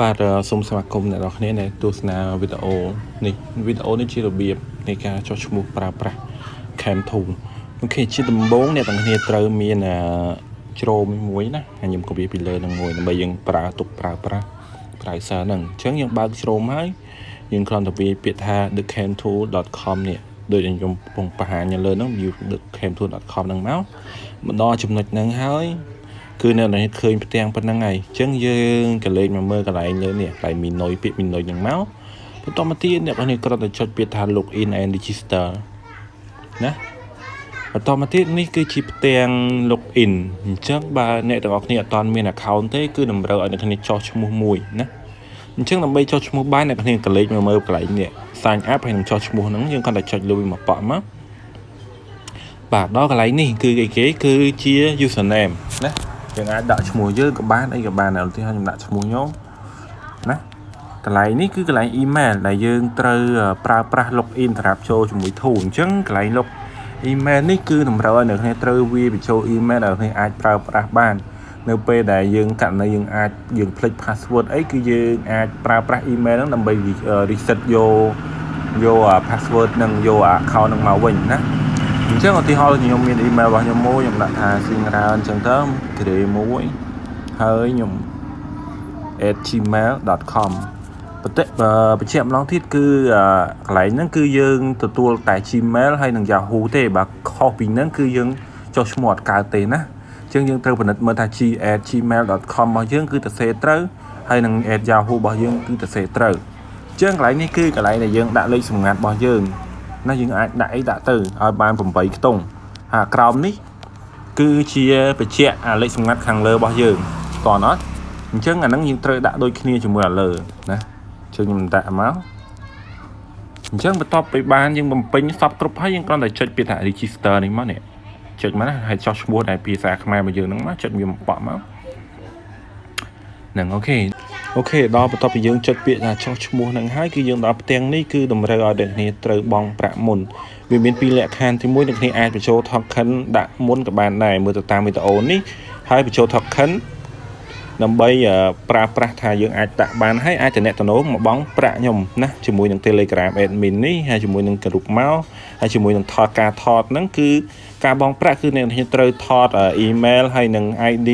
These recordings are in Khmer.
បាទសូមស្វាគមន៍អ្នកនរគ្នាដែលទស្សនាវីដេអូនេះវីដេអូនេះជារបៀបនៃការចុះឈ្មោះប្រើប្រាស់ Cam Tool OK ជាដំបូងអ្នកទាំងគ្នាត្រូវមានChrome មួយណាហើយខ្ញុំក៏វាពីលើនឹងមួយដើម្បីយើងប្រើទុកប្រើប្រាស់ browser ហ្នឹងអញ្ចឹងយើងបើក Chrome ហើយយើងគ្រាន់តែវាយពាក្យថា thecamtool.com នេះដូចខ្ញុំកំពុងបង្ហាញនៅលើហ្នឹង thecamtool.com ហ្នឹងមកមកដល់ចំណុចហ្នឹងហើយគឺអ្នកនរឃើញផ្ទាំងប៉ុណ្្នឹងហើយអញ្ចឹងយើងក៏លេខមកមើលកន្លែងលើនេះកន្លែង menu ពាក្យ menu ហ្នឹងមកបន្តមកទៀតអ្នកនរគ្រាន់តែចុចពាក្យថា login and register ណាបន្តមកទៀតនេះគឺជាផ្ទាំង login អញ្ចឹងបើអ្នកទាំងអស់គ្នាអត់ទាន់មាន account ទេគឺតម្រូវឲ្យអ្នកគ្នាចុះឈ្មោះមួយណាអញ្ចឹងដើម្បីចុះឈ្មោះបានអ្នកគ្នាក៏លេខមកមើលកន្លែងនេះ sign up ហើយនឹងចុះឈ្មោះហ្នឹងយើងគ្រាន់តែចុចលើវាមកប៉ក់មកបាទដល់កន្លែងនេះគឺអីគេគឺជា username ណាយើងអាចដាក់ឈ្មោះយើងក៏បានអីក៏បានដែរឧទាហរណ៍ខ្ញុំដាក់ឈ្មោះខ្ញុំណាកន្លែងនេះគឺកន្លែង email ដែលយើងត្រូវប្រើប្រាស់ login សម្រាប់ចូលជាមួយ tool អញ្ចឹងកន្លែង log email នេះគឺតម្រូវឲ្យអ្នកគ្នាត្រូវវាបញ្ចូល email ដែលអ្នកអាចប្រើប្រាស់បាននៅពេលដែលយើងករណីយើងអាចយើងភ្លេច password អីគឺយើងអាចប្រើប្រាស់ email ហ្នឹងដើម្បី reset យកយក password និងយក account ហ្នឹងមកវិញណាអញ្ចឹងឧទាហរណ៍ខ្ញុំមាន email របស់ខ្ញុំមួយខ្ញុំដាក់ថា singra អញ្ចឹងទៅក្រេមួយហើយខ្ញុំ @gmail.com បន្តិចបញ្ជាក់ម្ដងទៀតគឺកន្លែងហ្នឹងគឺយើងទទួលតែ Gmail ហើយនិង Yahoo ទេបើខុសពីហ្នឹងគឺយើងចុះឈ្មោះអត់កើតទេណាអញ្ចឹងយើងត្រូវពិនិត្យមើលថា g@gmail.com របស់យើងគឺទៅសេត្រូវហើយនិង @yahoo របស់យើងគឺទៅសេត្រូវអញ្ចឹងកន្លែងនេះគឺកន្លែងដែលយើងដាក់លេខសម្ងាត់របស់យើងណាយើងអាចដាក់អីដាក់ទៅឲ្យបាន8ខ្ទង់ហើយក្រោមនេះគឺជាបញ្ជាក់អាលេខសម្ងាត់ខាងលើរបស់យើងតោះអត់ អញ្ចឹងអាហ្នឹងយើងត្រូវដាក់ដូចគ្នាជាមួយអាលើណាជើងខ្ញុំដាក់មកអញ្ចឹងបន្ទាប់ពីបានយើងបំពេញសពគ្រប់ហើយយើងគ្រាន់តែចុចពាក្យថា register នេះមកនេះចុចមកណាហើយចុះឈ្មោះដែលភាសាខ្មែររបស់យើងហ្នឹងមកចុចវាមកប៉ក់មកហ្នឹង OK OK ដល់បន្ទាប់ពីយើងចុចពាក្យថាចុះឈ្មោះហ្នឹងហើយគឺយើងដល់ផ្ទាំងនេះគឺតម្រូវឲ្យអ្នកគ្នាត្រូវបង់ប្រាក់មុនវាមានពីរលក្ខខណ្ឌទី1អ្នកគ្នាអាចបញ្ចូល token ដាក់មុនក៏បានដែរមើលទៅតាមវីដេអូនេះហើយបញ្ចូល token ដើម្បីប្រើប្រាស់ថាយើងអាចដាក់បានហើយអាចតំណតំណងមកបង់ប្រាក់ខ្ញុំណាជាមួយនឹង Telegram admin នេះហើយជាមួយនឹងក្រុមមកហើយជាមួយនឹងថតការថតហ្នឹងគឺការបង់ប្រាក់គឺអ្នកខ្ញុំត្រូវថត email ហើយនឹង ID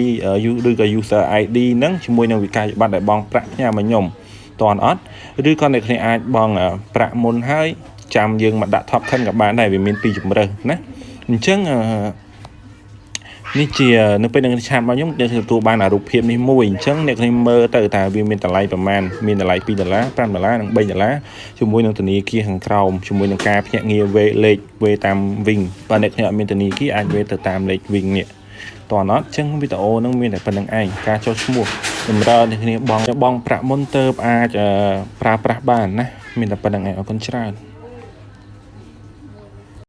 ឬក៏ user ID ហ្នឹងជាមួយនឹងវិក័យប័ត្រដែលបង់ប្រាក់ផ្ញើមកខ្ញុំតន់អត់ឬក៏អ្នកគ្នាអាចបង់ប្រាក់មុនហើយចាំយើងមកដាក់ token ក៏បានដែរវាមានពីរជម្រើសណាអញ្ចឹងនេះជានៅពេលនឹង chat មកខ្ញុំអ្នកទទួលបានអារូបភាពនេះមួយអញ្ចឹងអ្នកខ្ញុំមើលទៅថាវាមានតម្លៃប្រមាណមានតម្លៃ2ដុល្លារ5ដុល្លារនិង3ដុល្លារជាមួយនឹងធនាគារខាងក្រោមជាមួយនឹងការភ្នាក់ងារវេលេខវេតាមវិញបើអ្នកខ្ញុំអត់មានធនាគារអាចវេទៅតាមលេខវិញនេះតោះអត់អញ្ចឹងវីដេអូហ្នឹងមានតែប៉ុណ្្នឹងឯងការចុះឈ្មោះតម្រូវអ្នកគ្នាបងបងប្រាក់មុនទៅអាចប្រើប្រាស់បានណាមានតែប៉ុណ្្នឹងឯងអរគុណច្រើន។